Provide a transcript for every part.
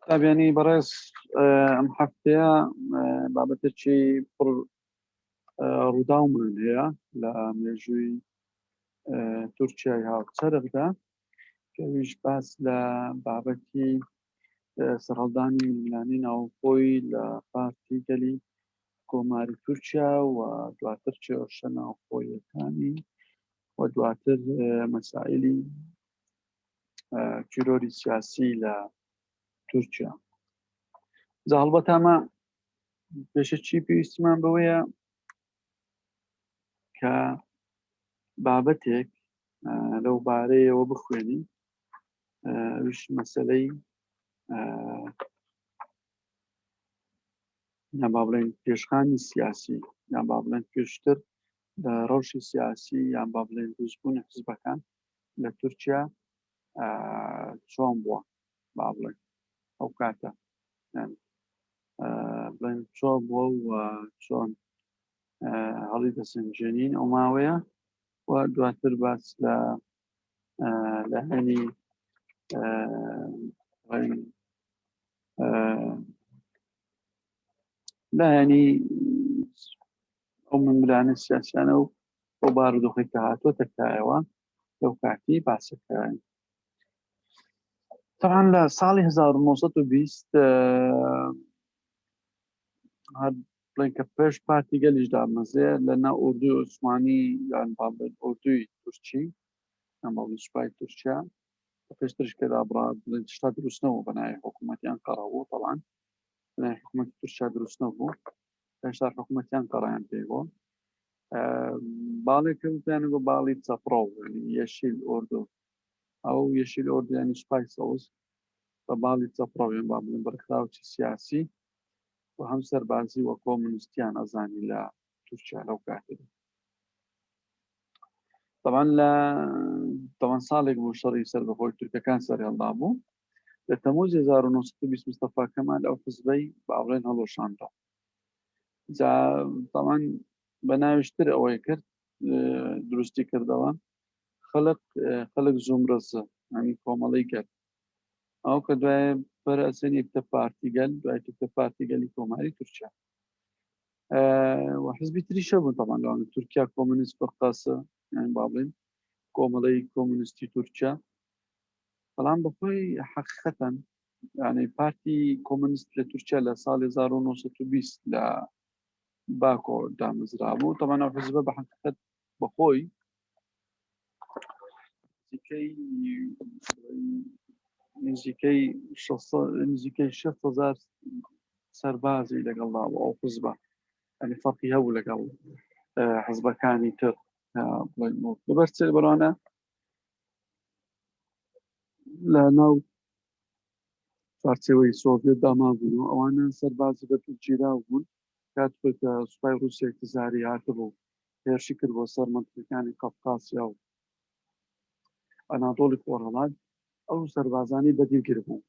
قوتابیانی بەڕێز ئەم هەفتەیە بابەتێکی پڕ ڕووداومان هەیە لە مێژووی تورکیای هاوچەرخدا کەویش باس لە بابەتی سەرهەڵدانی ململانی ناوخۆی لە پارتی گەلی کۆماری تورکیا و دواتر کێشە ناوخۆیەکانی و دواتر مەسائلی تیرۆری سیاسی لە تورکیا. جا هەڵبەت ئەمە پێشە چی پێویستمان بەوەیە کە بابەتێک لەو بارەیەوە بخوێنین، ئەویش مەسەلەی یان با بڵێن پێشخانی سیاسی یان با بڵێن پێشتر لە ڕەوشی سیاسی یان با بڵێن دروستبوونی حزبەکان لە تورکیا چۆن بووە، با بڵێن ئەو کاتە بڵێن چۆن بووە و چۆن هەڵی دەسەنجێنین ئەو ماوەیە و دواتر باس لە لایەنی لایەنی ئەو ململانێ سیاسیانە و ئەو بارودۆخی کە هاتووەتە کایەوە لەو کاتی باسەکەین. طبعا لە ساڵی 1920 هەر بڵێن کە پێش پارتی گەلیش دامەزێ لە ناو ئوردوی عوسمانی یان با بڵێن ئوردوی تورکی یان با بڵێن سوپای تورکیا پێشترش کە دابڕا بڵێن شتا دروست نەبوو بە ناوی حکوومەتیان قەڕەبوو طبعا بە ناوی حکوومەتی تورکیا دروست نەبوو، هێشتا حکوومەتیان قەڕیان پێ بوو. باڵێک پێیان گۆ باڵی چەپڕەو یەشیل ئۆردۆ، ئەو یەشیل ئۆردیانی سوپای سەوز بە باڵی چەپڕەو یان با بڵێن بەڕێکخراوی سیاسی و هەم سەربازی و کۆمۆنیستیان ئەزانی لە تورکیا لەو کاتەدا. طبعا لە تەوان ساڵێک بوو شەڕی سەربەخۆی تورکەکان سەرهەڵدا بوو. لە تەموزی 1920 مستەفا کەمال ئەو حزبەی باڵێن هەڵۆشاندەوە. جا تاوان بە ناویشتر ئەوەی کرد دروستی کردەوە خەڵک خەڵک زومرەزە ئەنی کۆمەڵی گەل، ئەو کە دوای پەرەسەن یەکتە پارتی گەل، دوای تکتە پارتی گەلی کۆماری تورکیا و حزبی تریشە بوون تاوان لەوانە تورکیا کۆمۆنیست فرقاسە یان با بڵێن کۆمەڵەی کۆمۆنیستی تورکیا. بەڵام بەخۆی حەقیقەتەن یعنی پارتی کۆمۆنیست لە تورکیا لە ساڵی 1920 لە باکۆ دامەزرا بوو. تەمان ئەو حزبە بە حەقیقەت بەخۆی نزیکەی نزیکەی 600 سەربازی لەگەڵدا بوو ئەو حزبە، ئەنی فەرقی هەبوو لەگەڵ حزبەکانی تر. لەبەر چ بەرانە لە ناو چوارچێوەی سۆڤێت دامابوون و ئەوانە سەربازی بە گیراو بوون. کات خۆی کە سوپای ڕووسیای تزاری هاتبوو هێرشی کرد بۆ سەر مەنتقەکانی قەفقاسیا و ئەنادۆڵی خۆرهەڵات، ئەو سەربازانی بەدیل گربوو.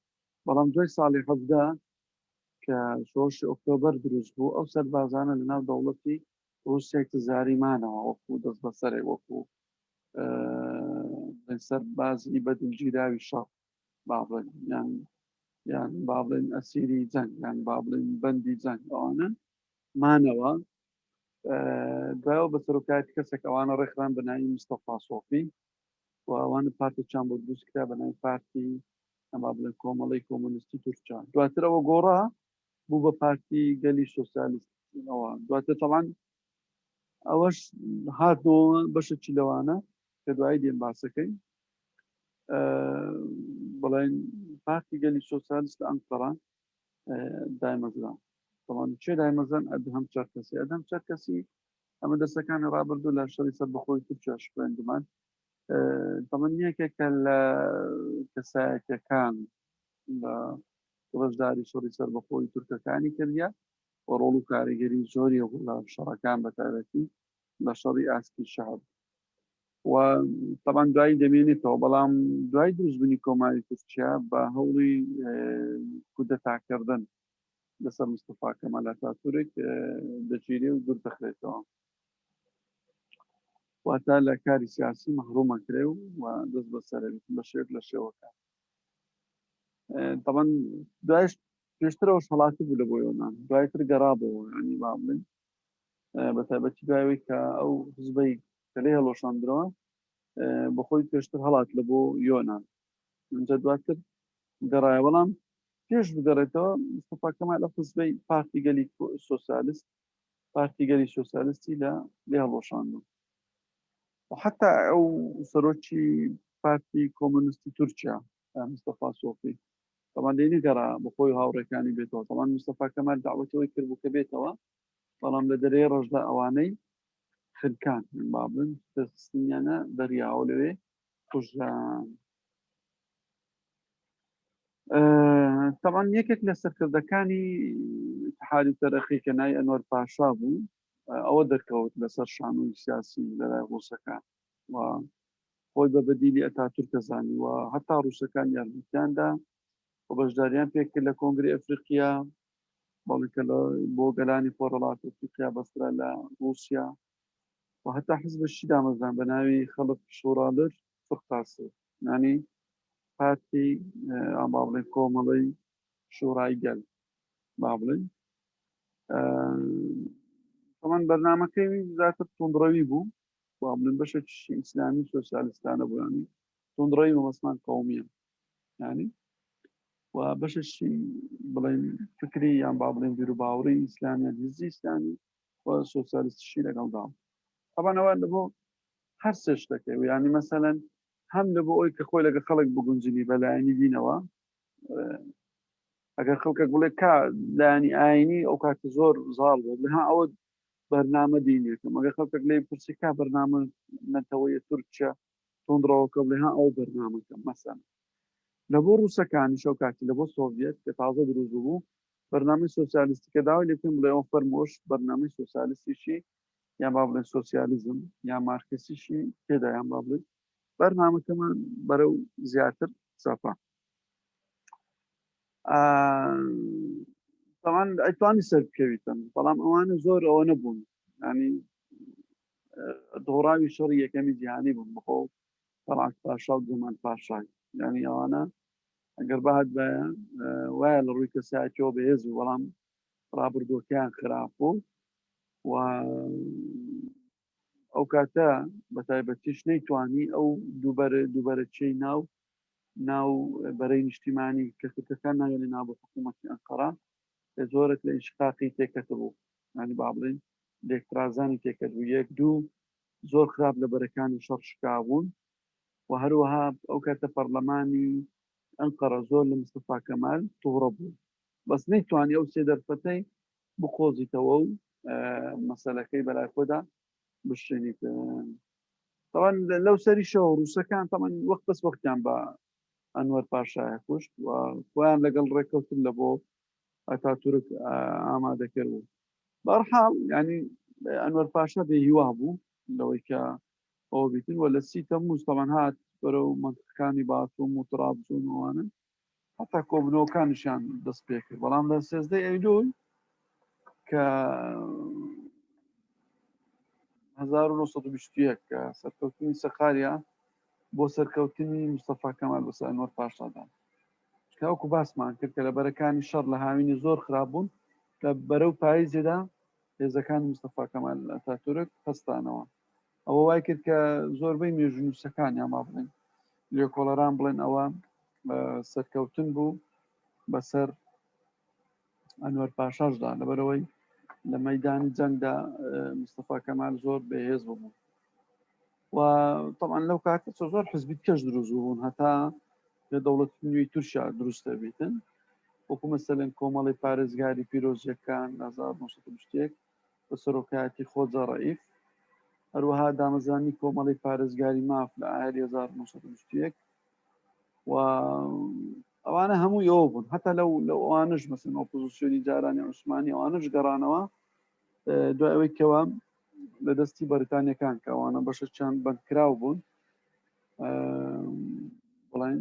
بەڵام دوای ساڵی 17 کە شۆڕشی ئۆکتۆبەر دروست بوو، ئەو سەربازانە لە ناو دەوڵەتی ڕووسیای تزاری مانەوە وەکو دەستبەسەرێک، وەکو سەربازی بەدیلگیراوی شەڕ با بڵێن، یان یان با بڵێن ئەسیری جەنگ، یان با بڵێن بەندی جەنگ، ئەوانە مانەوە. دوایەوە بە سەرۆکایەتی کەسێک ئەوانە ڕێکخران بە ناوی مستەفا سۆفی و ئەوانە پارتێکیان بۆ دروست کرا بە ناوی پارتی ئەما بڵێن کۆمەڵەی کۆمۆنیستی تورکیا. دواتر ئەوە گۆڕا بوو بە پارتی گەلی سۆسیالیست. ئەوە دواتر تەوان ئەوەش هاتنەوە بەشێکی لەوانە کە دوایی دێن باسەکەی بڵێن پارتی گەلی سۆسیالیست لە ئەنقەرە دایمەزرا. تەوان چێ دایمەزران؟ ئەدهەم چەرکەسی. ئەدهەم چەرکەسی ئەمە دەستەکانی ڕابردوو لە شەڕی سەربەخۆی تورکیاش خوێندمان. تەمەن یەکێکە لە کەسایەتەکان لە بەشداری شەڕی سەربەخۆی تورکەکانی کردە و ڕۆڵ و کاریگەری زۆری هەبوو لە شەڕەکان، بە تایبەتی لە شەڕی ئاسکی شەهر و تەبان دوایی دەمێنێتەوە. بەڵام دوای دروستبوونی کۆماری تورکیا بە هەوڵی کودەتاکردن لەسەر مستەفا کەمال ئەتاتورک دەگیرێ و دوور دەخرێتەوە، واتە لە کاری سیاسی مەحرومە کرێ و دەست بەسەرەویت بە شێوەک لە شێوەکان. تەبەن دوایش پێشترەوە هەڵاتی بوو لە بۆ یۆناان دوایتر گەڕابەوە ینی با بڵێن بە تایبەتی دوایەوەی کە ئەو حزبەی کە لێ هەڵۆشاندرەوە بەخۆی پێشتر هەڵات لە بۆ یۆناان اینجا دواتر گەڕایە بەڵام پێش بگەڕێتەوە مستەفا کەمال لە حزبەی پارتی گەلی سۆسیالست پارتی گەلی سۆسیالستی لە لێ هەڵۆشاندو حتا ئەو سەرۆکی پارتی کۆمۆنیستی تورکیا مستەفا سۆفی تەمان لێ نەگەڕا بە خۆی هاوڕێکانی بێتەوە تەمان مستەفا کەمال داوەتەوەی کرد بوو کە بێتەوە بەڵام لە دەرەی ڕەشدا ئەوانەی خنکان با بڵێن دەستخستنیانە دەریاوە لەوێ کوژران. تەبعەن یەکێک لە سەرکردەکانی اتحادی تەرەقی کە ناوی ئەنوەر پاشا بوو ئەوە دەرکەوت لەسەر شانۆی سیاسی لەلای ڕووسەکان و خۆی بە بەدیلی ئەتاتورکە زانی و هەتا ڕووسەکان یارمەتیاندا و بەشداریان پێکرد لە کۆنگری ئەفریقیا بەڵێ کە بۆ گەلانی خۆرهەڵات ئەفریقیا بەسترا لە ڕووسیا و هەتا حزبشی دامەزران بە ناوی خەڵک شۆڕالر فرقاسی ینی پارتی با بڵێن کۆمەڵەی شۆڕای گەل با بڵێن تەمان بەرنمەکەی زیاتر توندڕەوی بوو با بڵێن بەشێکی ئیسلامی سۆسیالیستانە بووانی توندڕەوی مەبەستمان قومیە ینی و بەشێکی بڵێن فکری یان با بڵێن بیروباوەڕی ئیسلامیان هزری ئیسلامی و سۆسیالیستشی لەگەڵدا طبعا ئەوان لە بۆ هەر سێ شتەکەی و ینی مەسەلەن هەم لە بۆ ئەوی کە خۆی لەگە خەڵک بگونجنی بە لایەنی دینەوە ئەگەر خەڵکێک بڵێ کا لایەنی ئاینی ئەو کاتە زۆر زاڵ بوو بڵێ ها ئەوە بەرنامە دینیەکەم ئەگەر خەڵکێک لێی پرسی کا بەرنامە نەتەوەیە تورکیا توندڕەوەکە بڵێ ها ئەو بەرنامەکە مەسەن لە بۆ ڕووسەکانی شەو کاتی لە بۆ سۆڤەت کە تازە دروست بوو بەرنامەی سۆسیالیستی کە داوای لێ بکەن بڵێ ئەوە فەرمۆش بەرنامەی سۆسیالیستیشی یان با بڵێن سۆسیالیزم یا مارکسیشی تێدا یان با بڵێن بەرنامەکەمان بەرەو زیاتر چەپە تەوان ئەتوانی سەر بکەویتن بەڵام ئەوانە زۆر ئەوە نەبوون ینی دۆڕاوی شەڕی یەکەمی جیهانی بوون بخۆ تەڵعەت پاشا و جەمال پاشای ینی ئەوانە ئەگەر بەهات بە وایە لە ڕووی کەسایەتیەوە بەهێز و بەڵام ڕابردووەکەیان خراپ بوو و ئەو کاتە بە تایبەتیش نەیتوانی ئەو دووبەرە دووبەرەچەی ناو ناو بەرەی نیشتیمانی کە تورکەکان ناویان نابوو حکوومەتی ئەنقەرە زۆرێک لە ئینشقاقی تێکەت بوو ینی با بڵێین لێکترازانی تێکەت بوو یەک دوو زۆر خراپ لە بەرەکانی شەڕ شکابوون و هەروەها ئەو کاتە پەرلەمانی ئەنقەرە زۆر لە مستەفا کەمال تووڕە بوو بەس نەیتوانی ئەو سێ دەرفەتەی بقۆزیتەوە و مەسەلەکەی بەلای خۆدا بشێنیت تەوان لەو سەریشەوە ڕووسەکان تەمان وەخت بەس وەختیان بە ئەنوەر پاشایە کوشت و خۆیان لەگەڵ ڕێککەوتن لە بۆ ئەتاتورک ئامادەکرد بوو بەرحاڵ ینی ئەنوەر پاشا بێ هیوا بوو لەوەی کە ئەوە بیتن و لە سی تەموز تەمان هات بەرەو منتقەکانی باتوم و ترابزون وانە هەتا کۆبنەوەکانیشیان دەست پێ کرد بەڵام لە سێزدەی ئەیلول کە 1921 کە سەرکەوتنی سەقاریا بۆ سەرکەوتنی مستەفا کەمال بەسەر ئەنوەر پاشادا کاوەکو باسمان کرد کە لە بەرەکانی شەڕ لە هاوینی زۆر خراپ بوون لە بەرەو پاییزێدا هێزەکانی مستەفا کەمال ئەتاتورک هەستانەوە ئەوە وای کرد کە زۆربەی مێژوونووسەکان یان با بڵێن لێکۆڵەران بڵێن ئەوە سەرکەوتن بوو بەسەر ئەنوەر پاشاشدا لەبەرەوەی لە مەدانی جەنگدا مستەفا کەمال زۆر بەهێز بوو و طبعا لەو کاتە زۆر حزبی کەش دروست بوون هەتا لە دەوڵەت نوێی تورکیا دروست دەبیتن وەکو مەسەلەن کۆمەڵی پارێزگاری پیرۆزیەکان 1920 بە سەرۆکایەتی خۆجە ڕەئیف، هەروەها دامەزراندنی کۆمەڵەی پارێزگاری ماف لە ئایاری 1921 و ئەوانە هەموو ئەوە بوون هەتا لەو لەو ئەوانش مەسن ئۆپۆزیسیۆنی جارانی عوسمانی ئەوانش گەڕانەوە دوای ئەوەی کەوا لە دەستی بەریتانیەکان کە ئەوانە بەشەکیان بەندکراو بوون بڵێن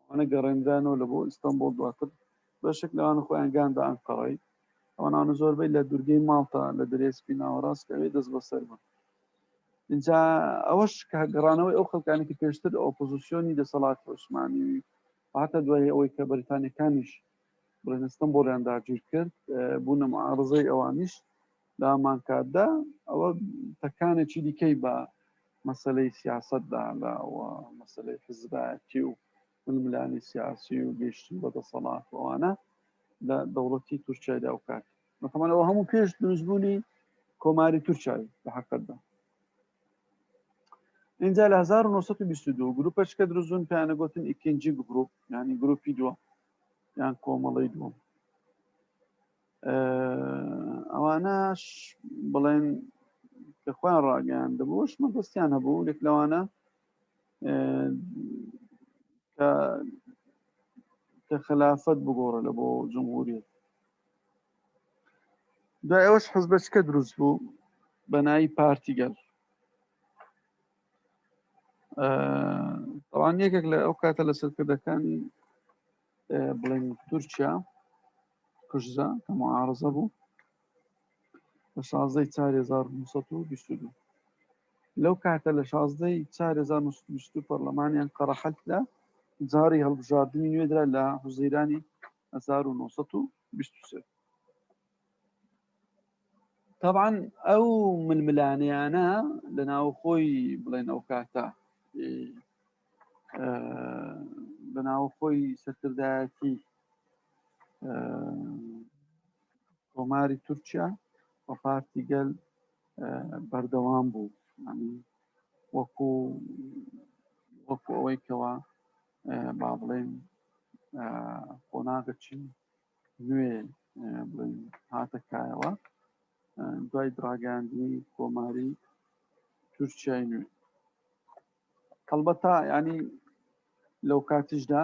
ئەوانە گەڕێنرانەوە لە بۆ ئیستانبوڵ دواتر بەشێک لەوانە خۆیان گاندا ئەنقەرەی ئەوانە زۆربەی لە دوورگەی ماڵتا لە دەریای سپی ناوەڕاست کە ئەوێ دەست بەسەر بوون اینجا ئەوەش کە گەڕانەوەی ئەو خەڵکانی کە پێشتر ئۆپۆزیسیۆنی دەسەڵاتی عوسمانی هاتە دوای ئەوەی کە بەریتانیەکانیش بڵێن ئەستەنبوڵیان داگیر کرد بوونە معارزەی ئەوانیش لە هەمان کاتدا ئەوە تەکانێکی دیکەی بە مەسلەی سیاستدا لە مەسلەی حزبایەتی و ململانی سیاسی و گەیشتن بە دەسەڵات و ئەوانە لە دەوڵەتی تورکیایدا ئەو کات مەتەمەنەوە هەموو پێش دروستبوونی کۆماری تورکیای لە حەقەتدا اینجا لە 1922 گروپەچکە دروستبوون پێیانە گوتن ئیکینجی گروپ ینی گروپی دووە یان کۆمەڵی دووەم ئەوانەش بڵێن کە خۆیان ڕاگەیاندبووش مەبەستیان هەبوو لێک لەوانە کە کە خلافەت بگۆڕە لە بۆ جمهوریت دوای ئەوەش حزبەچکە دروست بوو بە ناوی پارتی گەل ئەوان یەکێک لە ئەو کاتە لە سەرکردەکانی بڵێن تورکیا کوژرا کە معارزە بوو لە 16 4922 لەو کاتە لە 16 4922 پەرلەمانیان قەرەحەت لە جاری هەڵبژاردننی نوێدرا لە حوزەیرانی 1923 طبعا ئەو ململانیانە لە ناوخۆی بڵێن ئەو کاتە لە ناوخۆی سەرکردایەتی کۆماری تورکیا و پارتی گەل بەردەوام بوو وەکو وەکو ئەوەی کەوا با بڵێن قۆناغەکی نوێ بڵێن هاتە کایەوە دوای دراگەاندنی کۆماری تورکیای نوێ هەڵبەتە ینی لەو کاتیشدا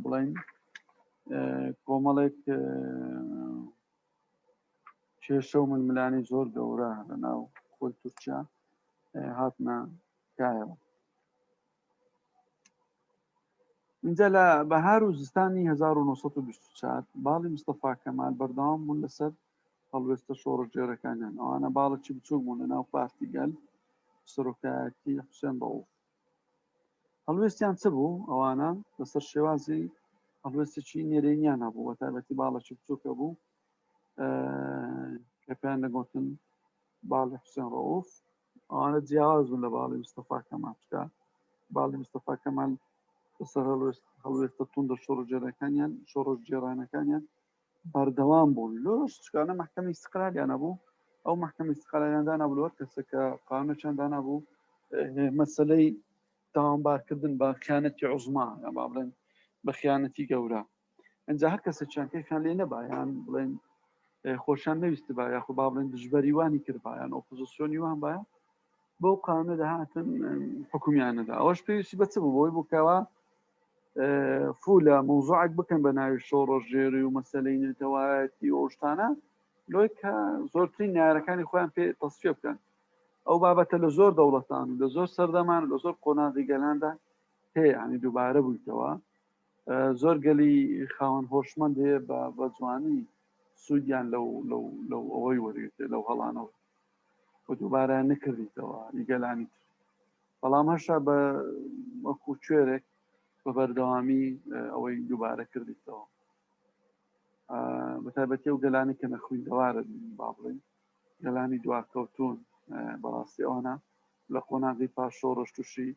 بڵین کۆمەڵێک کێشە و ململانی زۆر گەورە لە ناو خۆی تورکیا هاتنە کایەوە اینجا لە بەهار و زستانی 1924 باڵی مستەفا کەمال بەردەوام بوون لەسەر هەڵوێستە شۆڕشگێڕەکانیان ئەوانە باڵێکی بچووک بوون لە ناو پارتی گەل سەرۆکایەتی حوسێن ڕەوف هەڵوێستیان چ بوو ئەوانە لەسەر شێوازی هەڵوێستێکی نێرێنیان هەبوو بە تایبەتی باڵێکی بچووکە بوو کە پێیان دەگوتن باڵی حوسێن ڕەوف ئەوانە جیاواز بوون لە باڵی مستەفا کەمال چکە باڵی مستەفا کەمال لەسەر هەڵوێستە توندە شۆڕشگێڕەکانیان شۆڕشگێڕانەکانیان بەردەوام بوون لۆش چکانە محکمە استقلالیان هەبوو ئەو محکمە استقلالیان دانابوو هەر کەسێک کە قانونێکیان دانابوو مەسەلەی تاوانبارکردن بە خیانەتی عوزما یان با بڵێن بە خیانەتی گەورە ئەجا هەر کەسێکیان کەیفیان لێ نەبا یان بڵێن خۆشیان نەویستبا یاخۆ با بڵێن دژبەری وانی کردبا یان ئۆپۆزیسیۆنی وان باە بەو قانونە دەهاتن حکومیان نەدا ئەوەش پێویستی بە چ بوو بۆی بوو کەوا فو لە مەوزوعێک بکەن بە ناوی شۆڕۆژێری و مەسلەی نەتەوایەتی و شتانە لۆی کە زۆرترین نارەکانی خۆیان پێ تەسفیە بکەن ئەو بابەتە لە زۆر دەوڵەتان و لە زۆر سەردەمان و لە زۆر قۆناغی گەلاندا هەیە ینی دووبارە بوویتەوە زۆر گەلی خاوەن هۆشمەند هەیە بە بە جوانی سوودیان لەو لەو لەو ئەوەی وەرگێت لەو هەڵانەوە و دووبارە نکردیتەوە گەلانی تر بەڵام هەشتا بە وەکو کوێرێک بە بەردەوامی ئەوەی دووبارە کردیتەوە بە تایبەتی ئەو گەلانی کە نەخویندەوارە با بڵێن گەلانی دواکەوتون بەڕاستی ئەوانە لە قۆناغی پاش شۆڕش تووشی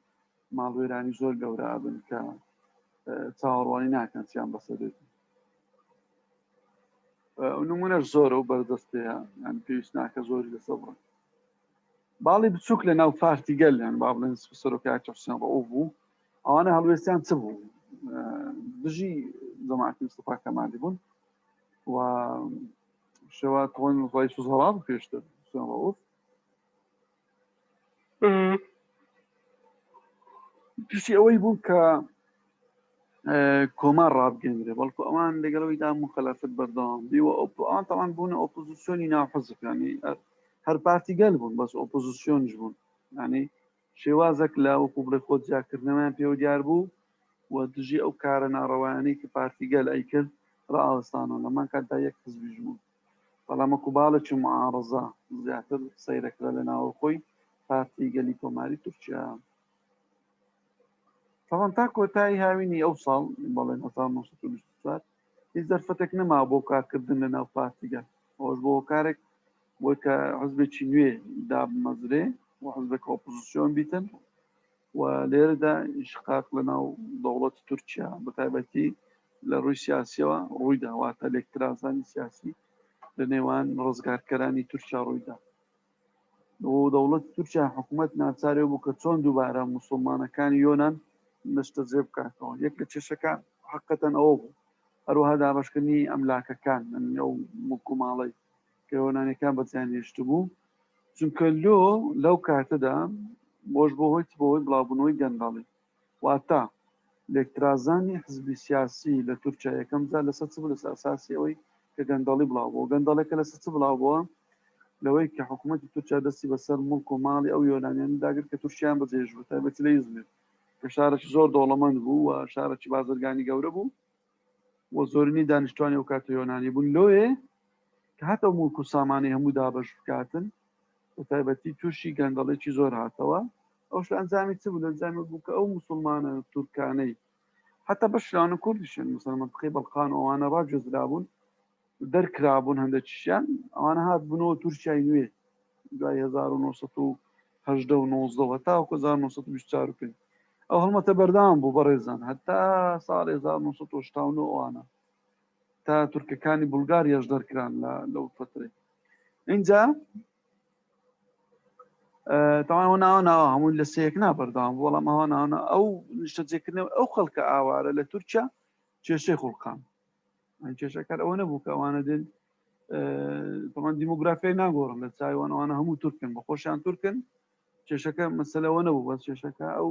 ماڵوێرانی زۆر گەورە ئەبن کە چاوەڕوانی ناکەن چیان بەسەر دێت نمونەش زۆرە و بەردەستەیە یان پێویست ناکە زۆری لەسەر بڕن باڵی بچووک لە ناو پارتی گەل یان با بڵێن سەرۆکایەتی حوسێن ڕەئوف بوو ئەوانە هەڵوێستیان چ بوو دژی جەماعەتی مستەفا کەمالی بوون و شێوە تۆن ڕئیس وزەرا بوو پێشتر حوسێن ڕەئوف دژی ئەوەی بوو کە کۆمار ڕابگەندرێ بەڵکو ئەوان لەگەڵەوەی دا مخەلافەت بەردەوام بی و ئەوان تەوان بوونە ئۆپۆزیسیۆنی ناو حزب ینی هەر پارتی گەل بوون بەس ئۆپۆزیسیۆنش بوون ینی شێوازێک لە وەکو بڵێ خۆ جیاکردنەوەیان پێوە دیار بوو و دژی ئەو کارە ناڕەوایانەی کە پارتی گەل ئەیکرد ڕاوەستانەوە لەمان کاتدا یەک حزبیش بوون بەڵام وەکو باڵێکی معارەزە زیاتر سەیرەکرا لە ناوەخۆی پارتی گەلی کۆماری تورکیا. تاوان تا کۆتایی هاوینی ئەو ساڵ بەڵێن 1924 هیچ دەرفەتێک نەما بۆ کارکردن لە ناو پارتیگە ئەوش بۆ هۆکارێک بۆی کە حزبێکی نوێ دابمەزرێ و حزبێک ئۆپۆزیسیۆن بیتن و لێرەدا ئینشقاق لە ناو دەوڵەتی تورکیا بە تایبەتی لە ڕووی سیاسیەوە ڕوویدا، واتە لێکترازانی سیاسی لە نێوان ڕزگارکەرانی تورکیا ڕوویدا و دەوڵەتی تورکیا حکوومەت ناچارێ بوو کە چۆن دووبارە مسلمانەکانی یۆناان نشتەجێ بکاتەوە. یەک لە کێشەکان حقەتەن ئەوە بوو، هەروەها دابشکردنی ئەملاکەکان ئەو مڵک و ماڵەی کە یۆنانەکان بەجیان هێشتبوو، چونکە لۆ لەو کاتەدا بۆش بۆ هۆی بۆ هۆی بڵاوبوونەوەی گەندەڵی، واتە لێکترازانی حزبی سیاسی لە تورکیا یەکەم جار لەسەر چ بوو؟ لەسەر ئەساسی ئەوەی کە گەندەڵی بڵاو بووە. گەندەڵێکە لەسەر چ بڵاو بووە؟ لەوەی کە حکوومەتی تورکیا دەستی بەسەر مڵک و ماڵی ئەو یۆنانیانە داگرت کە تورکیان بەجێهێشت بوو، تایبەتی لە ئیزمیر کە شارێکی زۆر دەوڵەمەند بوو و شارێکی بازرگانی گەورە بوو و زۆرینەی دانیشتوانی ئەو کاتە یۆنانی بوون. لۆیێ کە هەتا ئەو موڵک و سامانەی هەموو دابەش بکاتن، بە تایبەتی تووشی گەندەڵێکی زۆر هاتەوە. ئەوش لە ئەنجامی چ بوو؟ لە ئەنجامی بوو کە ئەو موسڵمانە تورکانەی حتا بەش لەوانە کوردیشن، مثلا منطقەی بەڵقان و ئەوانە ڕاگوێزرابوون، دەرکرابوون هەندێکیشیان، ئەوانە هاتبوونەوە تورکیای نوێ دوای 1918 و 19 هەتاوەکو 1924 و پێنج. ئەو هەڵمەتە بەردەوام بوو بەڕێزان هەتا ساڵی 1989 ئەوانە تا تورکەکانی بولگاریاش دەرکران لە لەو فترەی. اینجا تەواوە ناوە ناوە هەمووی لە سەیەک نابەردەوام بەڵام ئەوە ناوە ئەو نیشتەجێکردنەوە ئەو خەڵکە ئاوارە لە تورکیا کێشەی خوڵقان. کێشەکە ئەوە نەبوو کە ئەوانە دێن تەمان دیموگرافیای ناگۆڕن لە چاوان، ئەوانە هەموو تورکن، بە خۆشیان تورکن. کێشەکە مەسەلەوە نەبوو، بەس کێشەکە ئەو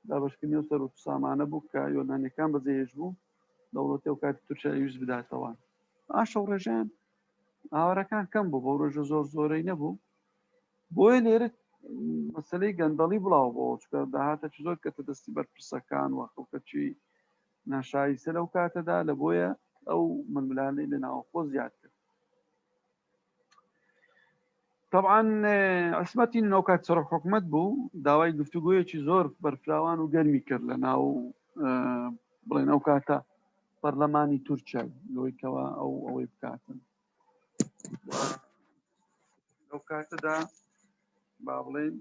دابشکردنی و سەر و سامانە بوو کە یۆنانیەکان بەجێهێشت بوو دەوڵەتی ئەو کاتی تورکیا ویست بداتەوە. ئاشە و ڕێژەیان ئاوارەکان کەم بوو، بەو ڕێژە زۆر زۆرەی نەبوو. بۆیە لێرە مەسلەی گەندەڵی بڵاو بۆ چکە داهاتەکی زۆر کەتە دەستی بەرپرسەکان و خەڵکەکی ناشایستە لەو کاتەدا، لە بۆیە ئەو ململانەی لە ناوخۆ زیاد کرد. طبعا عسمەتی نەو کات سەرۆک حکومت بوو، داوای گفتوگۆیەکی زۆر بەرفراوان و گەرمی کرد لە ناو بڵێن ئەو کاتە پەرلەمانی تورکیا لەوەی کەوا ئەو ئەوەی بکاتن. لەو کاتەدا با بڵێن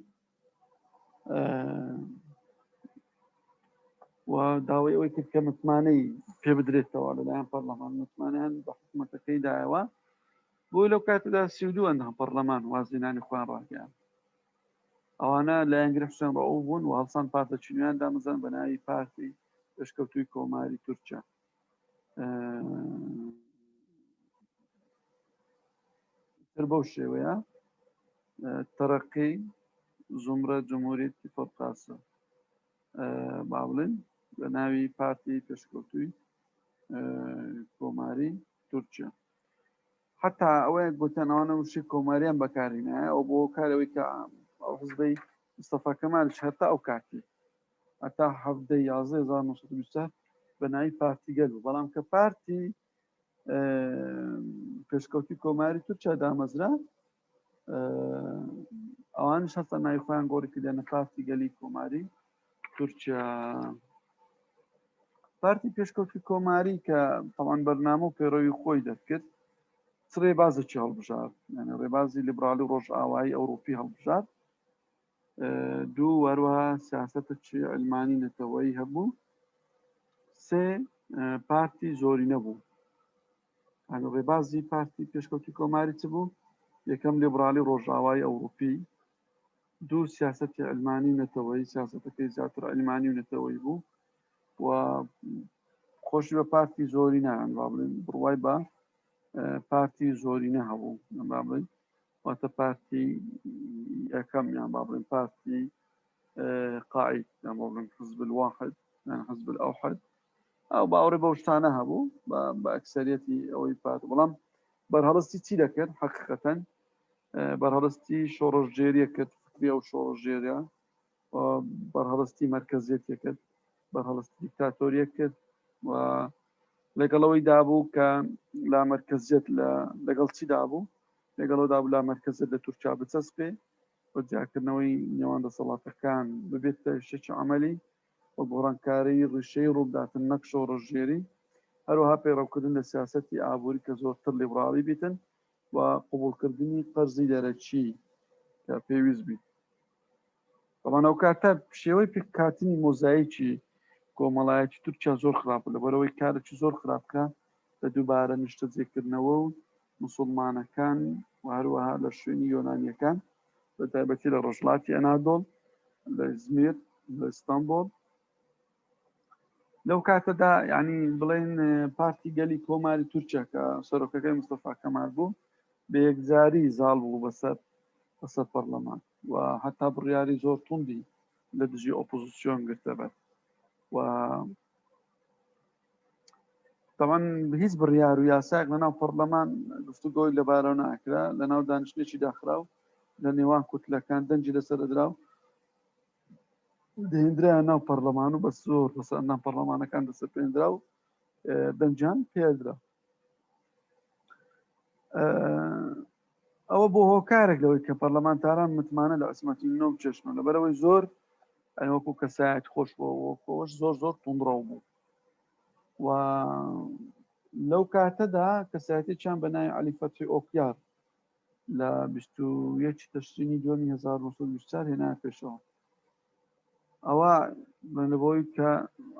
و داوای ئەوەی کرد کە متمانەی پێ بدرێتەوە لەلایەن پەرلەمان. متمانەیان بە حکوومەتەکەی دایەوە. بۆی لەو کاتەدا 32 ئەندام پەرلەمان وازهێنانی خۆیان ڕاگەیاند. ئەوانە لایەنگری حوسێن ڕەئوف بوون و هەڵسان پارتە چینیان دامەزران بە ناوی پارتی پێشکەوتووی کۆماری تورکیا. تر بەو شێوەیە تەرەقی زومرە جمهوریەتی فەرقاسە با بڵێن بە ناوی پارتی پێشکەوتووی کۆماری تورکیا. حتا ئەوەیە گوتیان ئەوانە وشەی کۆماریان بەکارهێنایە، ئەو بۆ کارەوەی کە ئەو حزبەی مستەفا کەمالش هەتا ئەو کاتی هەتا حەڤدە یازدە 1924 بە ناوی پارتی گەل بوو، بەڵام کە پارتی پێشکەوتی کۆماری تورکیا دامەزرا ئەوانش هەستا ناوی خۆیان گۆڕی کردیانە پارتی گەلی کۆماری تورکیا. پارتی پێشکەوتی کۆماری کە تەوان بەرنامە و پەیڕەوی خۆی دەرکرد، چ ڕێبازێکی هەڵبژارد؟ یعنی ڕێبازی لیبرالی و ڕۆژئاوایی ئەوروپی هەڵبژارد. دوو، هەروەها سیاسەتێکی علمانی نەتەوەیی هەبوو. سێ، پارتی زۆری نەبوو. یعنی ڕێبازی پارتی پێشکەوتی کۆماری چ بوو؟ یەکەم لیبرالی ڕۆژئاوایی ئەوروپی، دوو سیاسەتی علمانی نەتەوەیی، سیاسەتەکەی زیاتر علمانی و نەتەوەیی بوو و خۆشی بە پارتی زۆری نایان با بڵێن بڕوای بە پارتی زۆری نەهەبوو، با بڵێن واتە پارتی یەکەم یان با بڵێن پارتی قاعد یان با بڵێن حزب الواحد یان حزب الأوحد. ئەو باوەڕی بەو شتانە هەبوو بە ئەکسەریەتی ئەوەی پارت، بەڵام بەرهەڵستی چی دەکرد؟ حقیقەتەن بەرهەڵستی شۆڕشگێریە کرد، فکری ئەو شۆڕشگێریە بەرهەڵستی مەرکەزیەتیە کرد، بەرهەڵستی دیکتاتۆریە کرد و لەگەڵەوەی دابوو کە لا مەرکەزیەت لەگەڵ چی دابوو؟ لەگەڵەوە دابوو لا مەرکەزیەت لە تورکیا بچەسپێ و جیاکردنەوەی نێوان دەسەڵاتەکان ببێتە شتێکی عملی. و گۆڕانکاری ڕیشەی ڕووبداتن نەک شۆڕشگێری، هەروەها پەیڕەوکردن لە سیاسەتی ئابووری کە زۆرتر لیبڕاڵی بیتن و قبوڵکردنی قەرزی دەرەکی کە پێویست بیت. بەڵام ئەو کاتە شێوەی پێکهاتنی مۆزایکی کۆمەڵایەتی تورکیا زۆر خراپ بوو، لەبەرئەوەی کارێکی زۆر خراپ کرا لە دووبارە نیشتەجێکردنەوە و موسڵمانەکان و هەروەها لە شوێنی یۆنانیەکان بە تایبەتی لە ڕۆژهەڵاتی ئەنادۆڵ لە ئیزمیر لە ئیستانبۆڵ. لەو کاتەدا یعنی بڵێن پارتی گەلی کۆماری تورکیا کە سەرۆکەکەی مستەفا کەمال بوو بە یەکجاری زاڵ بوو بەسەر پەرلەمان و هەتا بڕیاری زۆر توندی لە دژی ئۆپۆزیسیۆن گرتەبەر و تەوان هیچ بڕیار و یاسایەک لەناو پەرلەمان گفتوگۆی لەبارەوە ناکرا، لەناو دانیشتنێکی داخراو لە نێوان کوتلەکان دەنگی لەسەر دەدرا و دەهێندرا ناو پەرلەمان و بە زۆر بەسەر ئەندام پەرلەمانەکان دەسەپێنرا و دەنگیان پێدرا. ئەوە بۆ هۆکارێک لەوەی کە پەرلەمانتاران متمانە لە عیسمەتی نۆ بچێشنەوە، لەبەرەوەی زۆر وەکو کەسایەت خۆش بۆ خۆش زۆر زۆر توندڕەو بوو و لەو کاتەدا کەسایەتێکیان بە ناوی عەلی فەتحی ئۆکیار لە 21 تشرینی دووەمی 1924 هێنا پێشەوە. ئەوە لەبۆی کە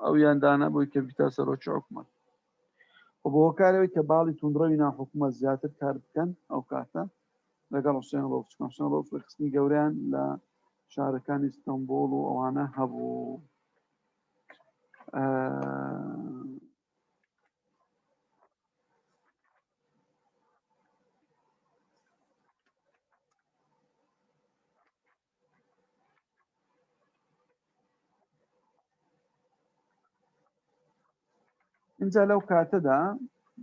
ئەویان دانا بۆی کە بیتا سەرۆکی حکومەت و بۆ هۆکارەوەی کە باڵی توندڕەوی ناو حکوومەت زیاتر کار بکەن ئەو کاتە لەگەڵ حوسێن ڕەوف، چونکە حوسێن ڕەوف ڕێکخستنی گەورەیان لە شارەکانی ئیستەنبوڵ و ئەوانە هەبوو. اینجا لەو کاتەدا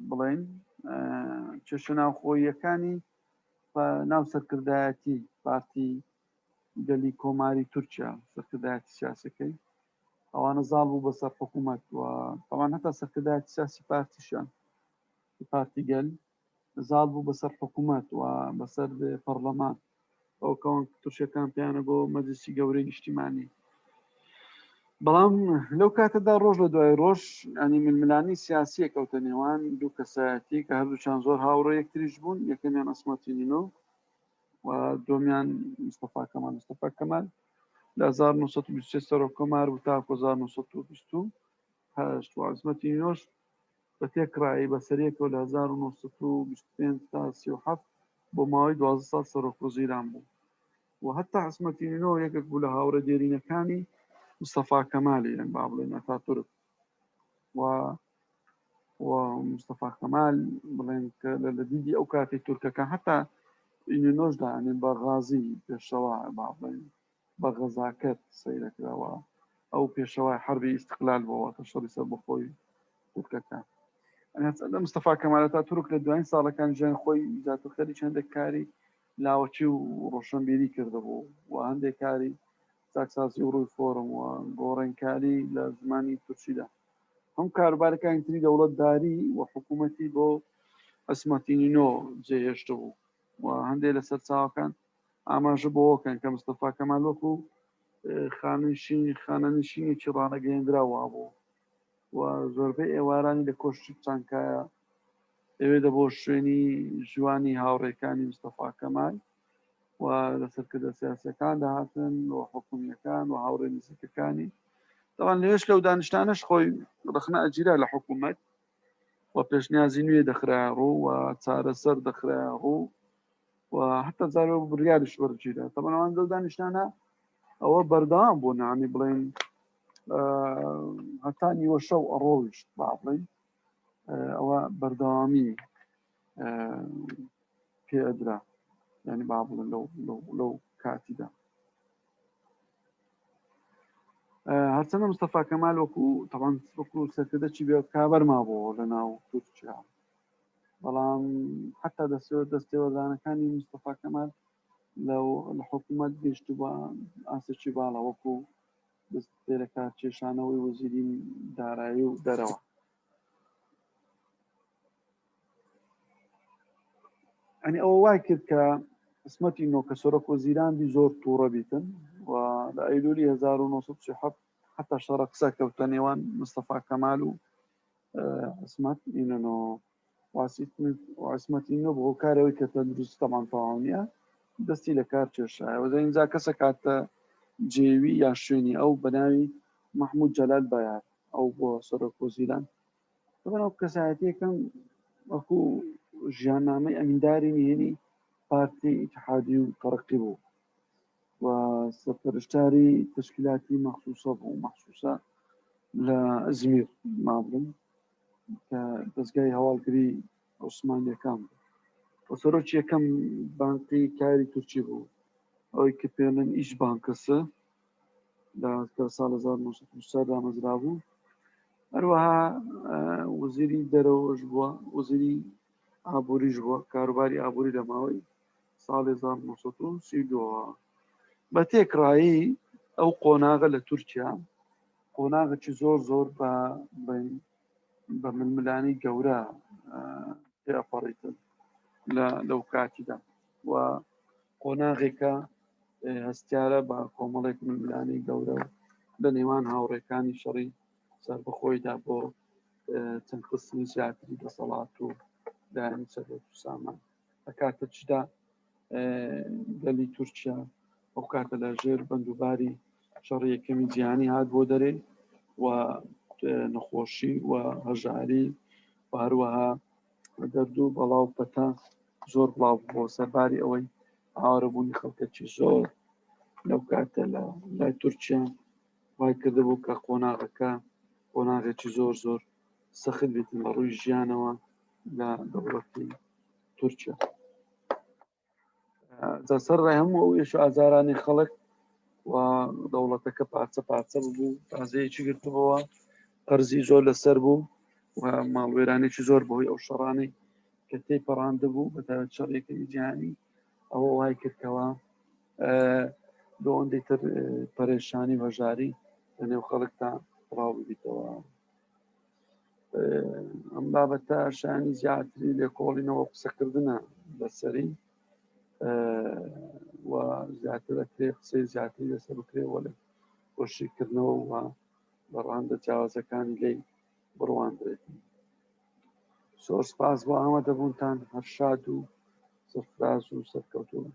بڵێن کێشە ناوخۆییەکانی ناو سەرکردایەتی پارتی گەلی کۆماری تورکیا، سەرکردایەتی سیاسەکەی ئەوانە زاڵ بوو بەسەر حکوومەت و ئەوان هەتا سەرکردایەتی سیاسی پارتیشیان پارتی گەل زاڵ بوو بەسەر حکوومەت و بەسەر پەرلەمان، ئەو کەوان تورکەکان پێیانە بۆ مەجلسی گەورەی نیشتیمانی. بەڵام لەو کاتەدا ڕۆژ لە دوای ڕۆژ ینی ململانی سیاسیە کەوتە نێوان دوو کەسایەتی کە هەردووچان زۆر هاوڕێ یەکتریش بوون، یەکەمیان عیسمەتی نینۆ و دووەمیان مستەفا کەمال. مستەفا کەمال لە 1923 سەرۆک کۆمار بوو تاکو 1928 و عیسمەتی نینۆش بە تێکڕایی بەسەریەکەوە لە 1925 تا 37 بۆ ماوەی 12 ساڵ سەرۆک وەزیران بوو و هەتا عیسمەتی نینۆ یەکێک بوو لە هاوڕێ دێرینەکانی مستەفا کەمالی، یان با بڵێن ئەتاتورک و و مستەفا کەمال بڵێن کە لە دیدی ئەو کاتی تورکەکان هەتا ئینۆنۆشدا ئەنێن بە غازی پێشەوا، با بڵێن بە غەزاکەت سەیرەکراوە، ئەو پێشەوای حەربی ئیستقلال بۆ واتە شەڕی سەربەخۆی تورکەکان. لە مستەفا کەمال ئەتاتورک لە دوایین ساڵەکان ژیان خۆی زیاتر خەریکی هەندێک کاری لاوەکی و ڕۆشنبیری کردبوو و هەندێک کاری چاکسازی و ڕووی فۆرم و گۆڕێنکاری لە زمانی تورکیدا، هەم کاروبارەکانی تری دەوڵەتداری و حکوومەتی بۆ عیسمەتی نینۆ جێهێشتبوو و هەندێک لە سەرچاوەکان ئاماژە بۆوەکەن کە مستەفا کەمال وەکو خانەنشینێکی ڕانەگەیەندراو وابوو و زۆربەی ئێوارانی لە کۆشکی چانکایە ئەوێ دەبۆ شوێنی ژوانی هاوڕێکانی مستەفا کەمال و لە سەرکردە سیاسەکان دەهاتن و حکومیەکان و هاوڕێ نزیکەکانی. تەوان لێش لەو دانیشتانەش خۆی ڕەخنە ئەگیرا لە حکوومەت و پێشنیازی نوێ دەخرا ڕوو و چارەسەر دەخرا ڕوو و هەتا جارێ بڕیاریش وەرگیرا. تەبعەن ئەوان لەو دانیشتانە ئەوە بەردەوام بوو، نانی بڵێن هەتا نیوە شەو ئەڕۆیشت، با بڵێن ئەوە بەردەوامی پێ ئەدرا، یعنی با بڵێن لەو کاتیدا. هەرچەندە مستەفا کەمال وەکو تەوان وەکو سەرکردەکی بێ کابەر مابووەوە لە ناو تورکیا، بەڵام حتا دەستێوە دەستێوەردانەکانی مستەفا کەمال لە حکوومەت گەشت بە ئاستێکی باڵا، وەکو دەست لەکار کێشانەوەی وەزیری دارایی و دەرەوە. ئەنی ئەوە وای کرد کە قسمەتی نۆ کە سەرۆک وەزیران بی زۆر تووڕە بیتن و لە ئەیلولی 1937 حتا شەڕە قسە کەوتە نێوان مستەفا کەمال و عیسمەت ئینۆنۆ. عیسمەت ئینۆ بۆ هۆکارەوەی کە تەندروستی تەمان تەواو نییە دەستی لە کار کێشایەوە. ئینجا کەسە کاتە جێوی یا شوێنی ئەو بە ناوی مەحمود جەلال بایار ئەو بۆ سەرۆک وەزیران. طبعا ئەو کەسایەتیەکەم وەکو ژیاننامەی ئەمینداری نهێنی پارتی ئیتحادی و تەرەقی بوو و سەرپەرشتاری تەشکیلاتی مەخصوصە بوو، مەخصوصە لە ئەزمیر مابوو کە دەستگای هەواڵگری عوسمانیەکان بوو و سەرۆکی یەکەم بانقی کاری تورکی بوو، ئەوەی کە پێڵێن ئیش بانکەسە لە ساڵ 1940 دامەزرا بوو. هەروەها وزیری دەرەوەش بووە، وزیری ئابووریش بووە، کاروباری ئابووری لە ماوەی ساڵی 1932. بە تێکڕایی ئەو قۆناغە لە تورکیا قۆناغێکی زۆر زۆر بە ململانی گەورە تێپەڕیتن لە لەو کاتیدا و قۆناغێکە هەستیارە بە کۆمەڵێک ململانی گەورە لە نێوان هاوڕێکانی شەڕی سەربەخۆیدا بۆ چەند خستنی زیاتری دەسەڵات و دایانی سەرۆک و سامان. لە کاتەچدا گەلی تورکیا ئەو کاتە لە ژێر بەندوباری شەڕی یەکەمی جیهانی هات بۆ دەرێ و نەخۆشی و هەژاری و هەروەها دەرد و بەڵاو پەتا زۆر بڵاو بۆ سەرباری ئەوەی ئاوارەبوونی خەڵکەکی زۆر لەو کاتە لە لای تورکیا وای کردبوو کە قۆناغەکە قۆناغێکی زۆر زۆر سەخت بێتن لە ڕووی ژیانەوە لە دەوڵەتی تورکیا. جا سەر ڕای هەموو ئەو ئێش و ئازارانی خەڵک و دەوڵەتەکە پارچە پارچە ببوو، تازەیەکی گرتبەوە، قەرزی زۆر لەسەر بوو و ماڵوێرانێکی زۆر بەهۆی ئەو شەڕانەی کە تێی پەڕاندبوو بە تایبەت شەڕی یەکەمی جیهانی، ئەوە وای کردکەوە ئەوەندەی تر پەرێشانی و هەژاری لە نێو خەڵکدا بڵاو ببیتەوە. ئەم بابەتە شانی زیاتری لێکۆڵینەوە قسەکردنە لەسەری و زیاتر ئەکرێ قسەی زیاتری لەسەر بکرێ وە لە بۆشیکردنەوە و بە ڕاندە جیاوازەکانی لی بڕواندرێت. زۆر سپاس بۆ ئامادەبوونتان، هەر شاد و سەرفراز و سەرکەوتوو.